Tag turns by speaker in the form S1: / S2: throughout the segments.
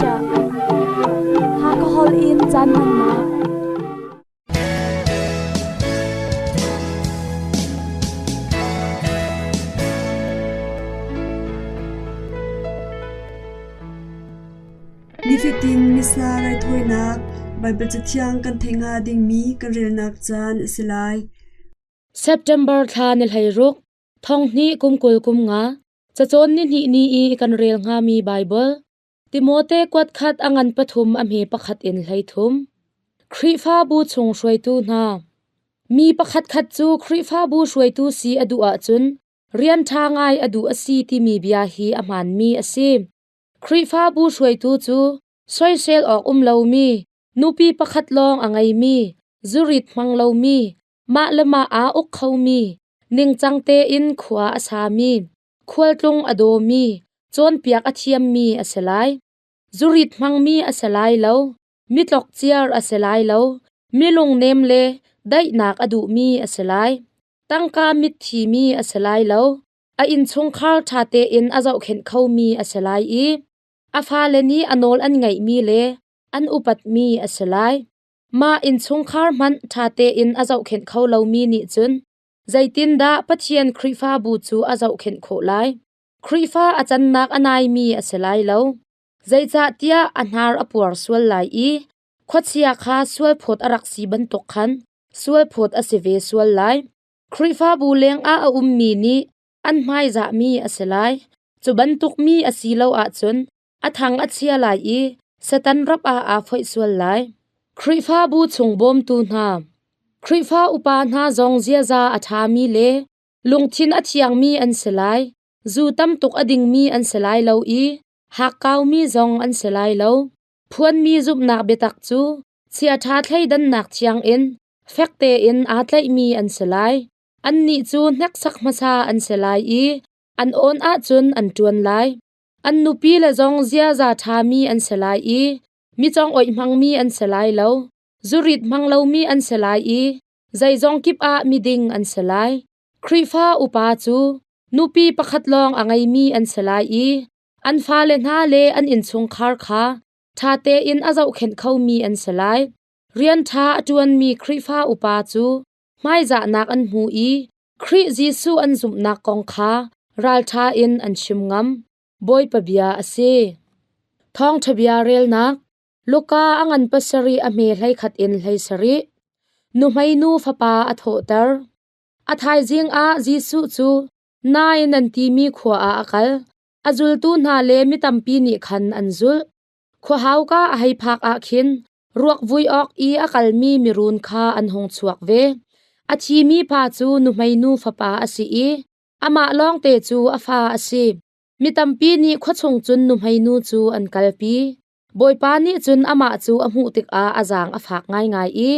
S1: chiah. Hakha holh in caan hmannak.
S2: Nifatin Missa raithawinak Baibal Cathiang kan theih hnga dingmi kan relnak caan a si lai.
S3: September thla ni 16, thong hnih kum 20 kum nga, cacawn ni hnih ni i kan rel hngami Baibal Timote kuat khat a ngan pathum a hme pakhat in 13. Khrihfabu chung hruaitu hna. Mi pakhatkhat cu Khrihfabu hruaitu si a duh ahcun rian ṭha ngai a duh a si timi bia hi a hmaanmi a si. Khrihfabu hruaitu cu soisel awk um lomi, nupi pakhat lawng a ngeimi, zurit hmang lomi, mah le mah aa uk khomi, ningcang tein khua a sami, khualtlung a dawmi, cawnpiak a thiammi a si lai. Zurit hmangmi a si lai lo, mitlok ciar a si lai lo, mi lungnem le daihnak a duhmi a si lai. Tangka mitthimi a si lai lo, a innchungkhar ṭha tein a zohkhenh khomi a si lai i a fale nih a nawl an ngaihmi le an upatmi a si lai. Mah innchungkhar hmanh ṭha tein a zohkhenh kho lomi nih cun zeitindah Pathian Khrihfabu cu a zohkhenh khawh lai? Khrihfa a cannak a naimi a si lai lo. Zeicahtiah a hnar a puar sual lai i khuachia kha sualphawt a rak si bantuk khan sualphawt a si ve sual lai. Khrihfabu lengah a ummi nih an hmaizahmi a si lai. Cu bantuk mi a si lo ahcun a thang a chia lai i Satan rap ah aa foih sual lai. Khrihfabu chung bawmtu hna. Khrihfa upa hna zong ziaza a ṭhami le lungthin a thiangmi an si lai. Zu tam tuk a dingmi an si lai lo i hakkaumi zong an si lai lo. Phuanmi zumhnak biatak cu chiaṭha thleidannak thiang in fek tein aa tlaihmi an si lai. Annih cu hneksak hmasa an si lai i an awn ahcun an ṭuan lai. An nupile zong ziaza ṭhami an si lai i mi congoih hmangmi an si lai lo. Zurit hmang lomi an si lai i zeizong kip ah miding an si lai. Khrihfa upa cu nupi pakhat lawng a ngeimi an si lai i an fale hna le an innchungkhar kha ṭha tein a zohkhenh khomi an si lai. Rian ṭha a ṭuanmi Khrihfa upa cu hmaizahnak an hmu i Khrih Jesuh an zumhnak kong kha ralṭha in an chim ngam. Bawipa bia a si. Thawngṭha bia relnak Luka a ngan pasarih a hme 11 in 17. Nuhmeinu fapa a thawhter. A thaizing ah Jesuh cu Nain an timi khua ah a kal. A zultu hna le mi tampi nih khan an zulh. Khua hauka a hei phak ah khin ruak vui awk i a kalmi mirun kha an hung chuak ve. A thimi pa cu nuhmeinu fapa a si i amah lawngte cu a fa a si. Mi tampi nih khuachung cun nuhmeinu cu an kalpi. Bawipa nih cun amah cu a hmuh tikah a zaang a fak ngaingai i,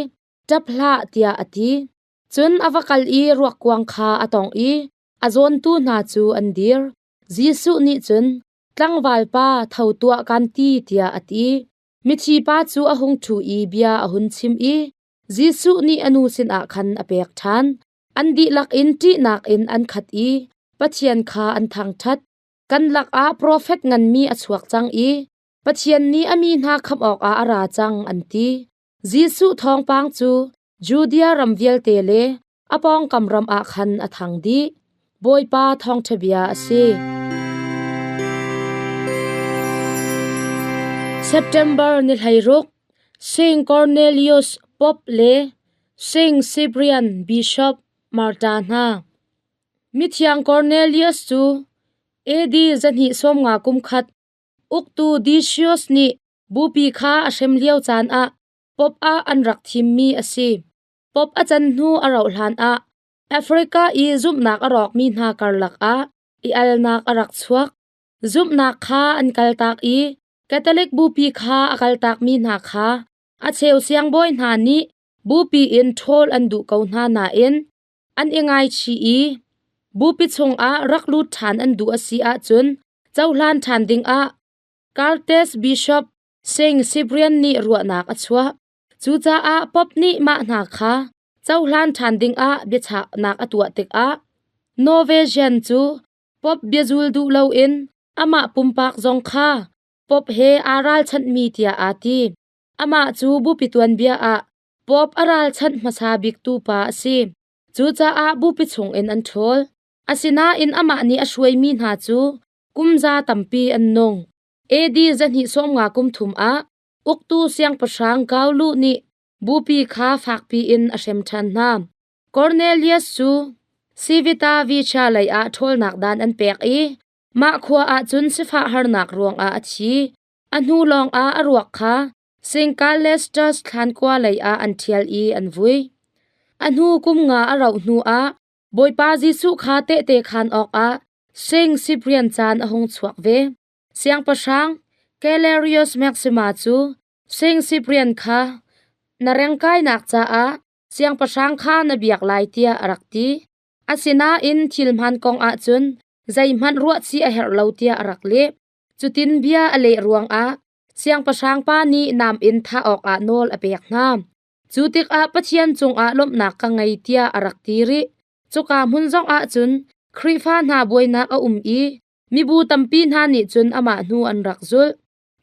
S3: “Ṭap hlah,” tiah a ti. Cun a va kal i ruakkuang kha a tawngh i a zawntu hna cu an dir. Jesuh nih cun, “Tlangval pa, tho tuah kaan ti,” tiah a ti. Mithi pa cu a hung ṭhu i bia a hun chim i Jesuh nih a nu sinah khan a pek ṭhan. An dihlak in ṭihnak in an khat i Pathian kha an thangṭhat. Kan lakah profet nganmi a chuak cang i Pathian nih a mi hna khamh awkah a ra cang, an ti. Jesuh thawngpang cu Judea ram vialte le a pawngkam ram ah khan a thang dih. Bawipa thawngṭha bia a si. September ni 16, Saint Cornelius Pope le Saint Cyprian Bishop Marta hna. Mithiang Cornelius cu AD 250 kum khat uktu Decius nih bupi kha a hrem lio caan ah Pope ah an rak thimmi a si. Pope a can hnu a rauh hlan ah Africa i zumhnak a rawkmi hna karlak ah i alnak a rak chuak. Zumhnak kha an kaltak i Catholic bupi kha a kaltakmi hna kha a cheu siangbawi hna nih bupi in ṭhawl an duh ko hna nain an i ngaichih i bupi chungah rak lut ṭhan an duh a si ahcun cohlan ṭhan dingah Cartes Bishop Saint Cyprian nih ruahnak a chuah. Cucaah Pope nih mah hna kha cohlan ṭhan dingah biachahnak a tuah tikah Norwegian cu Pope biazul duh loin amah pumpak zong kha Pope he aa ralchanhmi tiah aa ti. Amah cu bupi tuanbia ah Pope a ralchanh hmasa biktu pa a si. Cucaah bupi chungin an ṭhawl. Asinain amah nih a hruaimi hna cu kumza tampi an nung. AD 253 ah uktu siangpahrang Gaulu nih bupi kha fakpi in a hrem ṭhan hna. Cornelius cu Civita Vecchia lei ah ṭhawlnak dan an pek i mah khua ah cun sifah harnak ruangah a thi. A hnu lawngah a ruak kha Singkalestas thlankua lei ah an ṭhial i an vui. A hnu kum nga a rauh hnuah Bawipa Jesuh kha tehte khaan awkah Sing Cyprian caan a hung chuak ve. Siangpahrang Galerius Maxima cu Sing Cyprian kha na rengkainak caah siangpahrang kha na biak lai tiah a rak ti. Asinain thil hmaan kong ahcun zeihmanh ruahchih a herh lo tiah a rak leh. Cutin bia a leh ruangah siangpahrang pa nih nam in thah awkah nawl a pek hna. Cu tikah Pathian cungah lawmhnak ka ngei tiah a rak ti rih. Cuka hmun zongah cun Khrihfa hna buainak a um i mibu tampi hna nih cun amah hnu an rak zulh.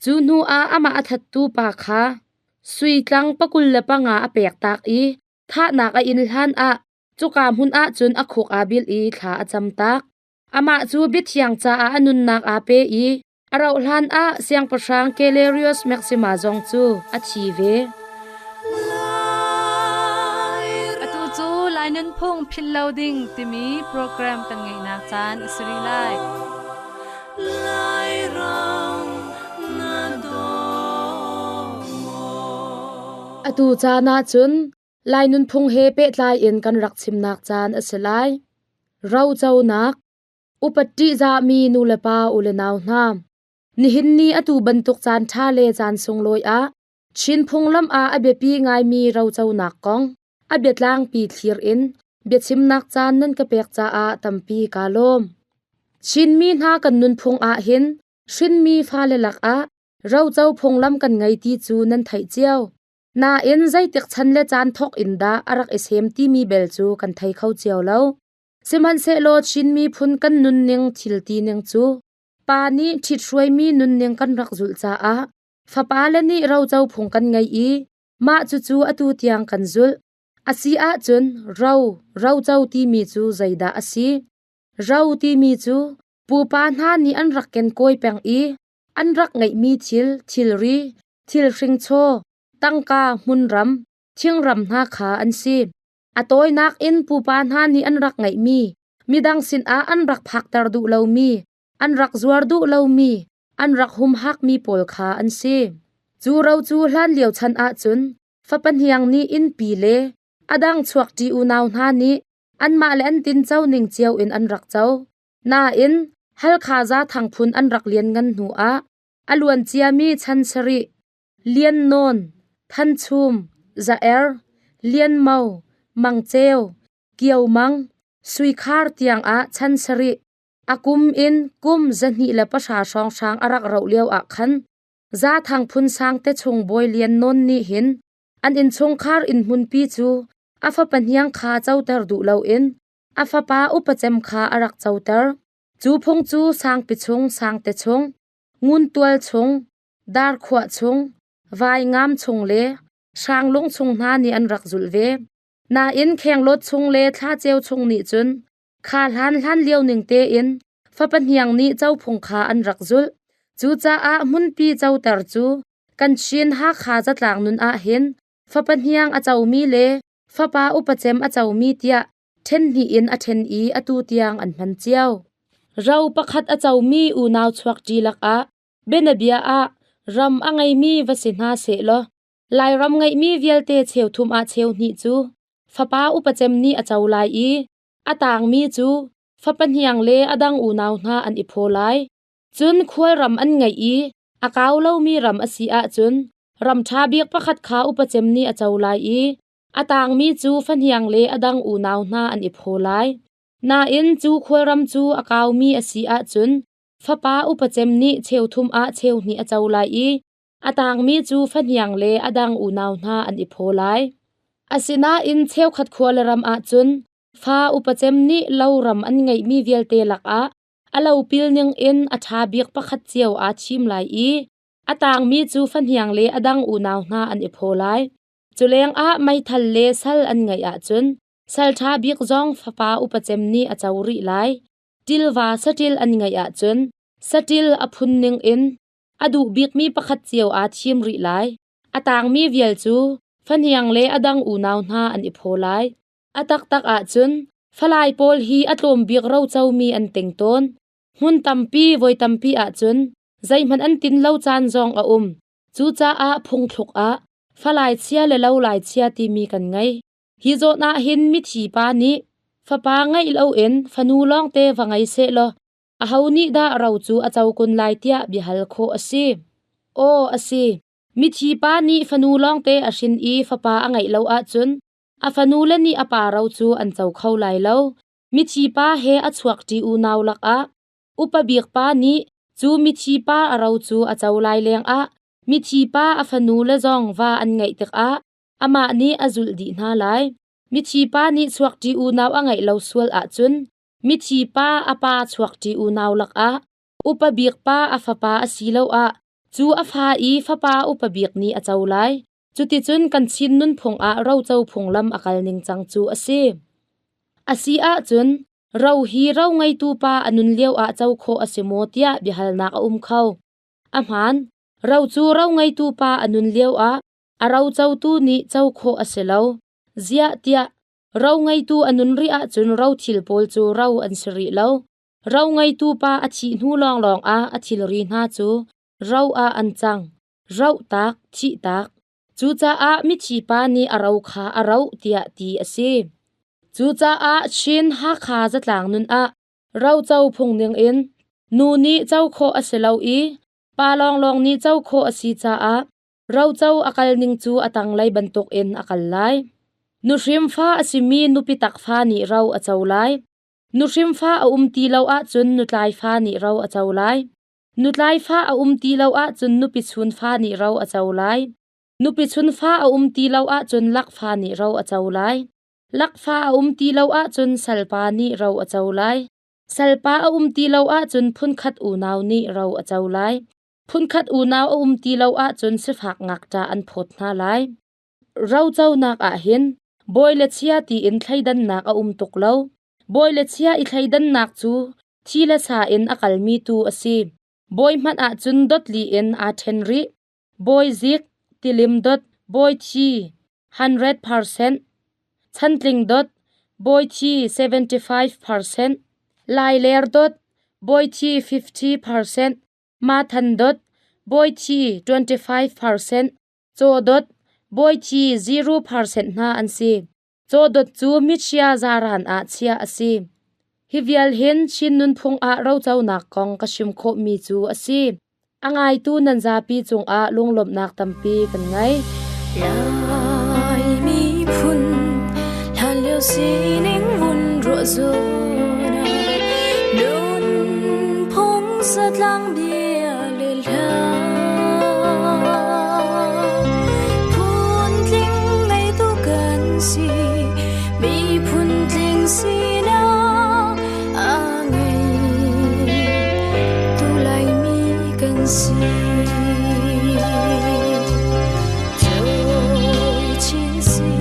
S3: Cu hnu ah amah a thattu pa kha sui tlang 25 a pek tak i thahnak a inn hlan ah cuka hmun ah cun a khuk aa bil i thla a cam tak. Amah cu biathiang caah a nunnak aa pe i a rauhhlan ah siangpahrang Galerius Maxima zong cu a thi ve.
S4: Atu cu Lai Nunphung Philh Lo Ding timi program kan ngeihnak caan a si rih lai.
S3: Atu caan ah cun Lai nunphung he pehtlai in kan rak chimnak caan a si lai. Roconak Upat ṭihzahmi nulepa ulenau hna, nihin ni atu bantuk caan ṭha le caan sunglawi ah Chin phunglam ah a biapi ngaimi roconak kong a biatlangpi thlir in biachimnak caan nan ka pek caah tampi kaa lawm. Chinmi hna kan nunphung ahhin hrinmi fale lakah roco phunglam kan ngei ti cu nan theih cio. Nain zeitik chan le caan thawk in dah a rak i sem timi bel cu kan thei kho cio lo. Sihmanhsehlaw Chin miphun kan nunning thil tining cu pa nih ṭhithruaimi nunning kan rak zulh caah fapale nih roco phung kan ngei i mah cucu atu tiang kan zulh. A si ahcun ro, roco timi cu zeidah a si? Ro timi cu pupa hna nih an rak kenkawi peng i an rak ngeihmi thil, thilri, thil hringchaw, tangka, hmunram, thingram hna kha an si. A tawinak in pupa hna nih an rak ngeihmi, midang sinah an rak phakter duh lomi, an rak zuar duh lomi, an rak humhakmi pawl kha an si. Cu ro cu hlanlio chan ahcun fapa hniang nih innpi le a dang chuakṭi unau hna nih anmah le an tinco ning cio in an rak co. Nain Halkha Zaathang phun an rak lianngan hnu ah a luan ciami chan sarih Lian Nawn, Than Chum, Za Er, Lian Mo, Mang Ceu, Kio Mang, Sui Khar tiang ah chan sarih a kum in kum 210 hrawnghrang a rak roh lio ah khan Zaathang phun sang te chung bawi Lian Nawn nih hin an innchungkhar inn hmunpi cu a fapa hniang kha coter duh loin a fapa upacem kha a rak coter. Cu phung cu sangpi chung sangte chung, nguntual chung, darkhuah chung, vaingam chung le hranglung chung hna nih an rak zulh ve. Nain khenglawt chung le thlaceu chung nih cun kha hlan hlan lio ning tein fapa hniang nih cophung kha an rak zulh. Cucaah hmunpi coter cu kan Chin Hakha zatlang nun ah hin fapa hniang a comi le fapa upacem a comi tiah ṭhen hnih in a ṭhen i atu tiang an hman cio. Ro pakhat a comi unau chuakṭi lakah bianabia ah ram a ngeimi va si hna sehlaw Lairam ngeihmi vialte cheuthum ah cheu hnih cu fapa upacem nih a co lai i a tangmi cu fapa hniang le a dang unau hna an i phaw lai. Cun khualram an ngeih i a kau lomi ram a si ahcun ram ṭha bik pakhat kha upacem nih a co lai i a tangmi cu fahniang le a dang unau hna an i phaw lai. Nain cu khualram cu a kaumi a si ahcun fapa upacem nih cheuthum ah cheu hnih a co lai i a tangmi cu fahniang le a dang unau hna an i phaw lai. Asinain cheukhat khua le ram ahcun fa upacem nih loram an ngeihmi vialte lakah a lopil ningin a ṭha bik pakhat cio aa thim lai i. A tangmi cu fahniang le a dang unau hna an i phaw lai. Culengah meithal le sal an ngeih ahcun sal ṭha bik zong fapa upa cem nih a co rih lai. Ṭilva saṭil an ngeih ahcun saṭil a phun ningin a duh bikmi pakhat cio aa thim rih lai. A tangmi vial cu fahniang le a dang unau hna an i phaw lai. A taktak ahcun falai pawl hi a tlawm bik rocomi an ting tawn. Hmun tampi voi tampi ahcun zeihmanh an tin lo caan zong a um. Cucaah phungthluk ah falai chia le lo lai chia timi kan ngei. Hi zawn ah hin mithi pa nih fapa ngeih loin fanu lawngte va ngei sehlaw aho nih dah ro cu a co kun lai tiah biahal khawh a si. Aw a si. Mithi pa nih fanu lawngte a hrin i fapa a ngeih lo ahcun a fanule nih a pa ro cu an co kho lai lo. Mithi pa he a chuakṭi unau lakah upa bik pa nih cu mithi pa a ro cu a co lai lengah mithi pa a fanule zong va an ngeih tikah amah nih a zulh dih hna lai. Mithi pa nih chuakṭi unau a ngeih lo sual ahcun mithi pa a pa chuakṭi unau lakah upa bik pa a fapa asiloah cu a fa i fapa upa bik nih a co lai. Cuticun kan Chin nunphung ah roco phunglam a kal ningcang cu a si. A si ahcun ro hi ro ngeitu pa a nun lio ah co khawh a si maw tiah biahalnak a um kho. A hmaan, ro cu ro ngeitu pa a nun lio ah a rocotu nih co khawh a si lo. Ziah tiah ro ngeitu a nun rih ahcun ro thil pawl cu ro an si rih lo. Ro ngeitu pa a thih hnu lawnglawng ah a thilri hna cu ro ah an cang. Rohtak, thihtak. Cucaah mithi pa nih a ro kha a roh tiah ti a si. Cucaah Chin Hakha zatlang nun ah roco phung ningin nu nih co khawh a si lo i pa lawnglawng nih co khawh a si caah roco a kal ning cu a tanglei bantukin a kal lai. Nuhrim fa a simi nupi tak fa nih ro a co lai. Nuhrim fa a um ti lo ahcun nutlai fa nih ro a co lai. Nutlai fa a um ti lo ahcun nupi chun fa nih ro a co lai. Nupi chun fa a um ti lo ahcun lakfa nih ro a co lai. Lakfa a um ti lo ahcun salpa nih ro a co lai. Salpa a um ti lo ahcun phunkhat unau nih ro a co lai. Phunkhat unau a um ti lo ahcun sifak ngakṭah an phawt hna lai. Roconak ah hin bawi le chia tiin thleidannak a um tuk lo. Bawi le chia i thleidannak cu thi le sa in a kalmi tu a si. Bawi hmanh ahcun dotli in aa ṭhen rih. Bawi zik, tilim dot, bawi thi, 100%, chantling dot, bawi thi 75%, lailer dot, bawi thi 50%, mathan dot, bawi thi 25%, caw dot, bawi thi 0% hna an si. Cawdawt cu michia zaran ah chiah a si. Hi vial hin Chin nunphung ah roconak kong ka chim khawhmi cu a si. A ngaitu nan zapi cungah lunglawmhnak tampi kan ngei.
S5: Lai miphun hlanlio sining vun ruah zawn ah nunphung zatlang bia le hla Phuntling ngeitu kan si, miphun tling sinak a ngei tu Laimi kan si. Cawi chin si,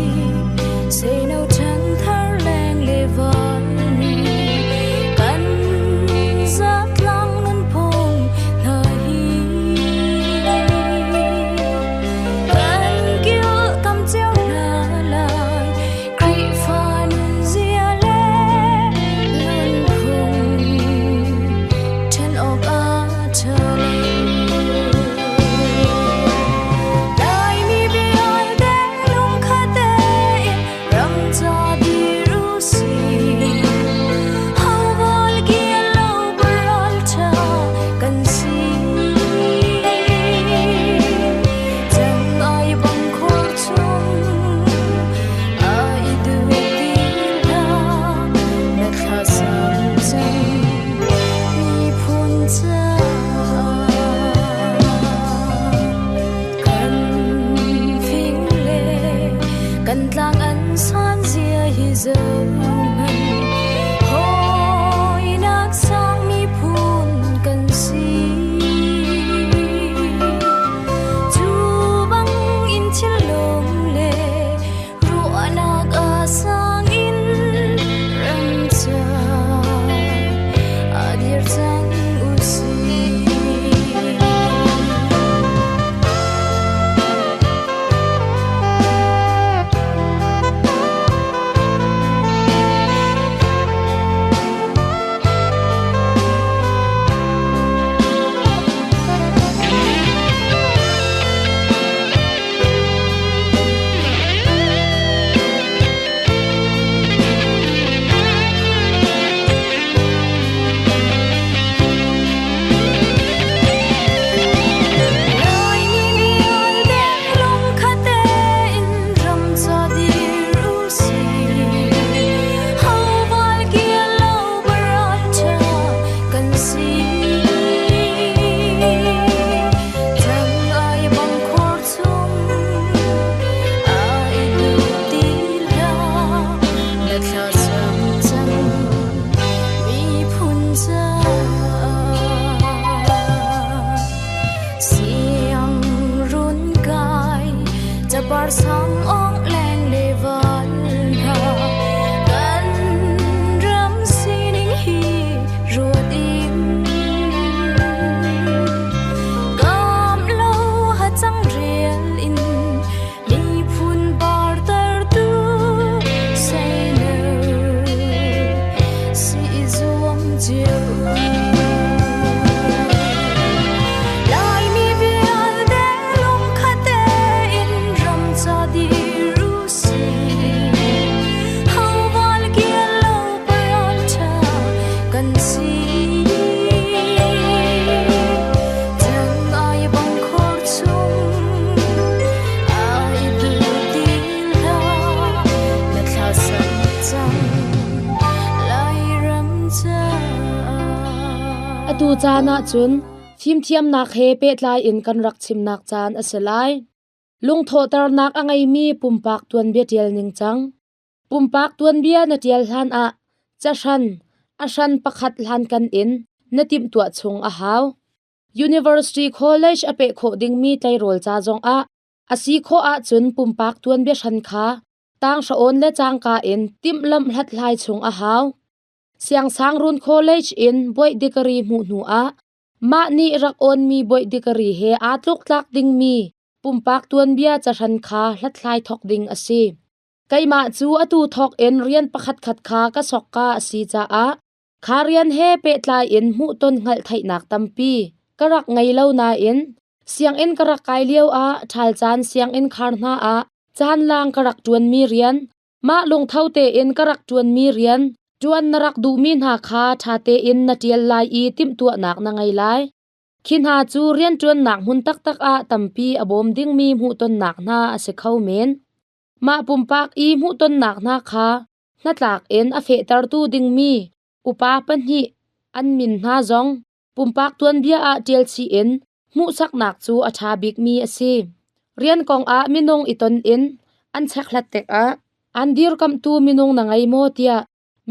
S5: seino ṭhangthar leng le val nih kan zatlang nunphung hna hi. Sang ong leng le val hna kan ram sining hi ruat in kam lo ha cang rial in miphun parter tu seino si zuam cio. Laimi vialte lungkhat tein ram ca dir u sih. Hoval kial lo paral ṭha kan si. Cang ai bang khor chung ai duh ti hlah na thla sam cang Lairam caah.
S3: Atu caan ahcun fimthiamnak he pehtlai in kan rak chimnak caan a si lai. Lungthawhternak a ngeimi pumpak tuanbia ṭial ningcang. Pumpak tuanbia na ṭial hlan ah cahran, a hran pakhat hlankan in na timhtuah chung a hau. University College a peh khawh dingmi tleirawl ca zongah a si khawh ahcun pumpak tuanbia hran kha tanghra awn le cangka in timhlamh hlathlai chung a hau. Siangsangruun College in bawi degree hmuh hnu ah mah nih rak awnmi bawi degree he aa tluktlak dingmi pumpak tuanbia cahran kha hlathlai thawk ding a si. Keimah cu atu thawk in rian pakhatkhat kha ka sokka a si caah kha rian he pehtlai in hmuhton hngalhtheihnak tampi ka rak ngei lo nain sianginn ka rak kai lio ah ṭhal caan sianginn khar hna ah caan lang ka rak ṭuanmi rian mah lungtho tein ka rak ṭuanmi rian ṭuan na rak duhmi hna kha ṭha tein na ṭial lai i timhtuahnak na ngei lai. Khi hna cu rianṭuannak hmun taktak ah tampi a bawm dingmi hmuhtonnak hna a si kho men. Mah pumpak i hmuhtonnak hna kha hnatlak in a fehtertu dingmi upa pahnih an min hna zong pumpak tuanbia ah ṭial chih in hmuhsaknak cu a ṭha bikmi a si. Rian kong ah minung i ton in an chekhlat tikah an dirkamhtu minung na ngei maw tiah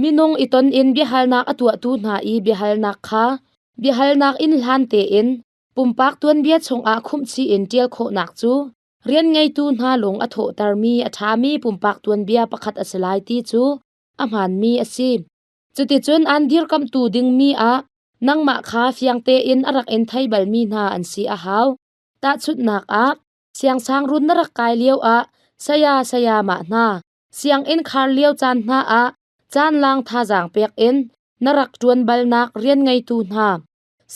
S3: minung i ton in biahalnak a tuahtu hna i biahalnak kha biahalnak in hlan tein pumpak tuanbia chungah khumhchih in ṭial khawhnak cu rian ngeitu hna lung a thawhtermi a ṭhami pumpak tuanbia pakhat a si lai ti cu a hmaanmi a si. Cuticun an dirkamhtu dingmi ah nangmah kha fiang tein a rak in thei balmi hna an si a hau. Tahchunhnak ah, siangsangruun na rak kai lio ah saya sayamah hna, sianginn khar lio caan hna ah caanlang thazaang pek in na rak ṭuan balnak rian ngeitu hna,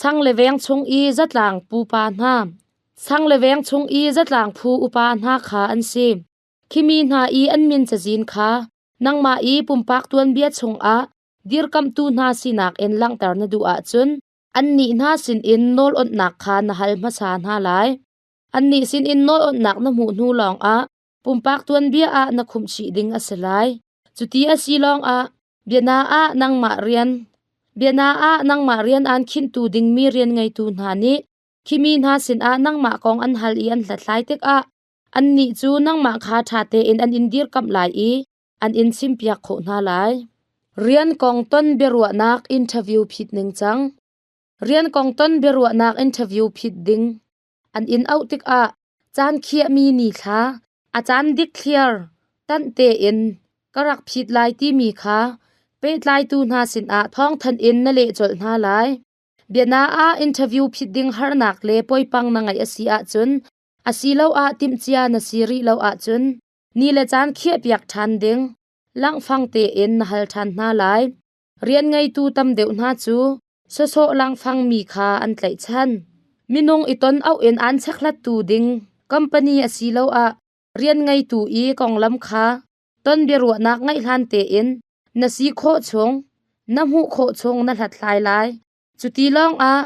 S3: sang le veng chung i zatlang pupa hna, sang le veng chung i zatlang phu upa hna kha an si. Khimi hna i an min cazin kha nangmah i pumpak tuanbia chungah dirkamhtu hna sinak in langhter na duh ahcun annih hna sinin nawl onhnak kha na hal hmasa hna lai. Annih sinin nawl onhnak na hmuh hnu lawngah pumpak tuanbia ah na khumhchih ding a si lai. Cuti a si lawngah biana ah nangmah rian biana ah nangmah rian aan khinhtu dingmi rian ngeitu hna nih khimi hna sinah nangmah kong an hal i an hlathlai tikah annih cu nangmah kha ṭha tein an in dirkamh lai i an in chimpiak khawh hna lai. Rian kong ton biaruahnak interview phit ning cang. Rian kong ton biaruahnak interview phit ding an in auh tikah caan khiahmi ni thla a caan dikthliar tanh tein ka rak phit lai timi kha pehtlaitu hna sinah thawngthanh in na leh colh hna lai. Biana ah interview phit ding harnak le poipang na ngeih a si ahcun asiloah timhcia na si rih lo ahcun ni le caan khiahpiak ṭhan ding langfang tein na hal ṭhan hna lai. Rian ngeitu tam deuh hna cu sawsawh langfang mi kha an tlaihchan. Minung i ton auh in aan chekhlattu ding company asiloah rian ngeitu i konglam kha ton biaruahnak ngeih hlan tein na si khawh chung, na hmuh khawh chung na hlathlai lai. Cuti lawngah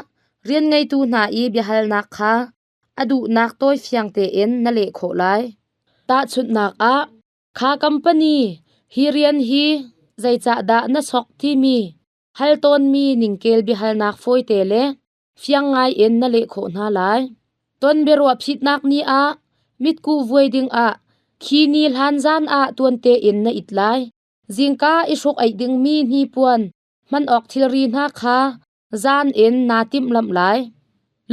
S3: rian ngeitu hna i biahalnak kha a duhnak tawi fiang tein na leh khawh lai. Tahchunhnak ah, kha company hi rian hi zeicahdah na sok timi hal tawnmi ningkel biahalnak fawite le fiang ngai in na leh khawh hna lai. Ton biaruah phitnak ni ah mitkuh vuai ding ah khi ni hlan zan ah tuan tein na it lai. Zingka i hruk aih dingmi hnipuan hman awk thilri hna kha zan in naa timhlamh lai.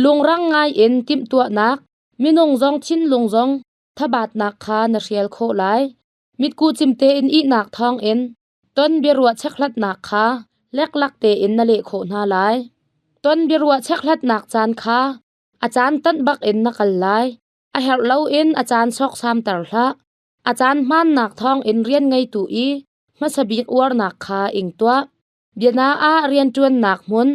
S3: Lungrang ngai in timhtuahnak, minung zong thinlung zong. thabatnak kha na hrial khawh lai. Mitku cim tein ihnak thawngin ton biaruah chekhlatnak kha leklak tein na leh khawh hna lai. Ton biaruah chekhlatnak caan kha a caan tanh bak in na kal lai. A herh loin a caan sawksamter hlah. A caan hmaannak thawngin rian ngeitu i hmasa bik uarnak kha ing tuah. Biana ah rianṭuannak hmun,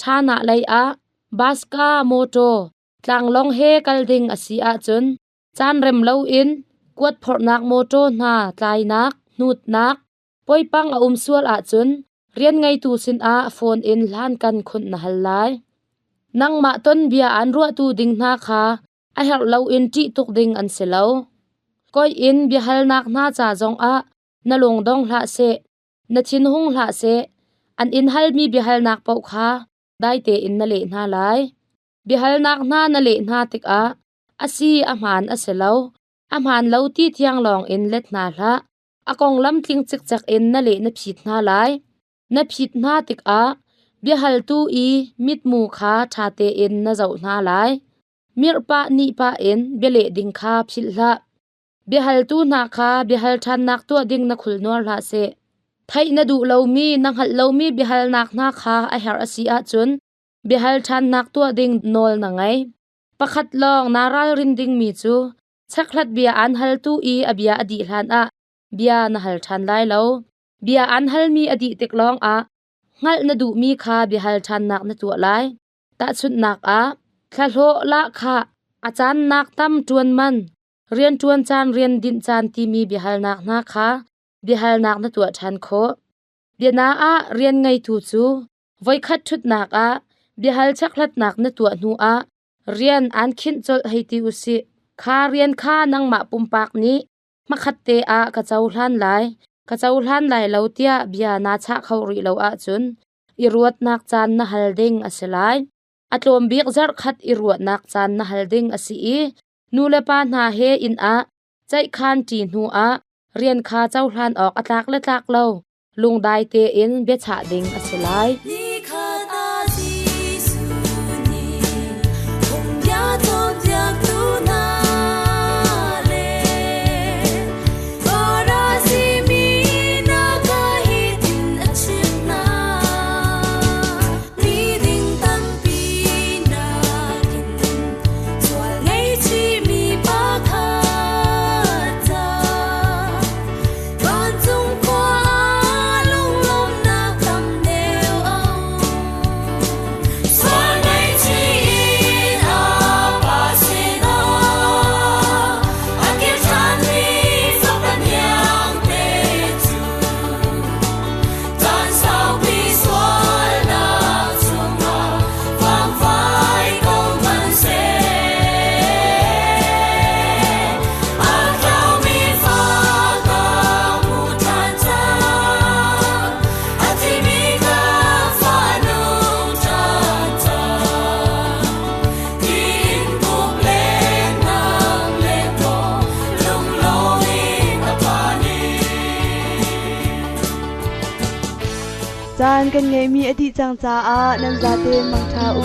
S3: ṭhanah lei ah baska mawṭaw, tlanglawng he kal ding a si ahcun caan rem loin kuat phorhnak mawṭaw hna tlainak, hnutnak, poipang a um sual ahcun rian ngeitu sinah phone in hlankan khunh na hal lai. Nangmah ton bia aan ruahtu ding hna kha a herh loin ṭih tuk ding an si lo. Koi in biahalnak hna ca zongah na lung dong hlah seh, na thinhung hlah seh, an in halmi biahalnak paoh kha dai tein na leh hna lai. Biahalnak hna na leh hna tikah a si a hmaan a si lo, a hmaan lo ti tiang lawng in let hna hlah. A konglam tling cikcek in na leh na phit hna lai. Na phit hna tikah biahaltu i mitmu kha ṭha tein na zoh hna lai. Mirh pah nih pah in bialeh ding kha philh hlah. Biahaltu hna kha biahal ṭhannak tuah ding na khulnuar hlah seh. Theih na duh lomi, na hngalh lomi biahalnak hna kha a herh a si ahcun biahal ṭhannak tuah ding nawl na ngei. Pakhat lawng naa ralrin dingmi cu chekhlat bia aan haltu i a bia a dih hlanah bia na hal ṭhan lai lo. Bia aan halmi a dih tik lawngah hngalh na duhmi kha biahal ṭhannak na tuah lai. Tahchunhnak ah, thlahlawh lahkhah, a caannak tam ṭuan man, rianṭuan caan rian dinh caan timi biahalnak hna kha biahalnak na tuah ṭhan khawh. Biana ah rian ngeitu cu voikhat ṭhutnak ah biahal chekhlatnak na tuah hnu ah rian aan khinh colh hei ti usih. Kha rian kha nangmah pumpak nih hmakhatte ah ka cohlan lai, ka cohlan lai lo tiah bia naa chah kho rih lo ahcun i ruatnak caan na hal ding a si lai. A tlawm bik zarhkhat i ruahnak caan na hal ding a si i nulepa hna he inn ah ceihkhan ṭi hnu ah rian kha cohlan awk a tlak le tlak lo lungdai tein biachah ding a si lai.
S2: Caan kan ngeihmi a dih cang caah nan zaten mangṭha u.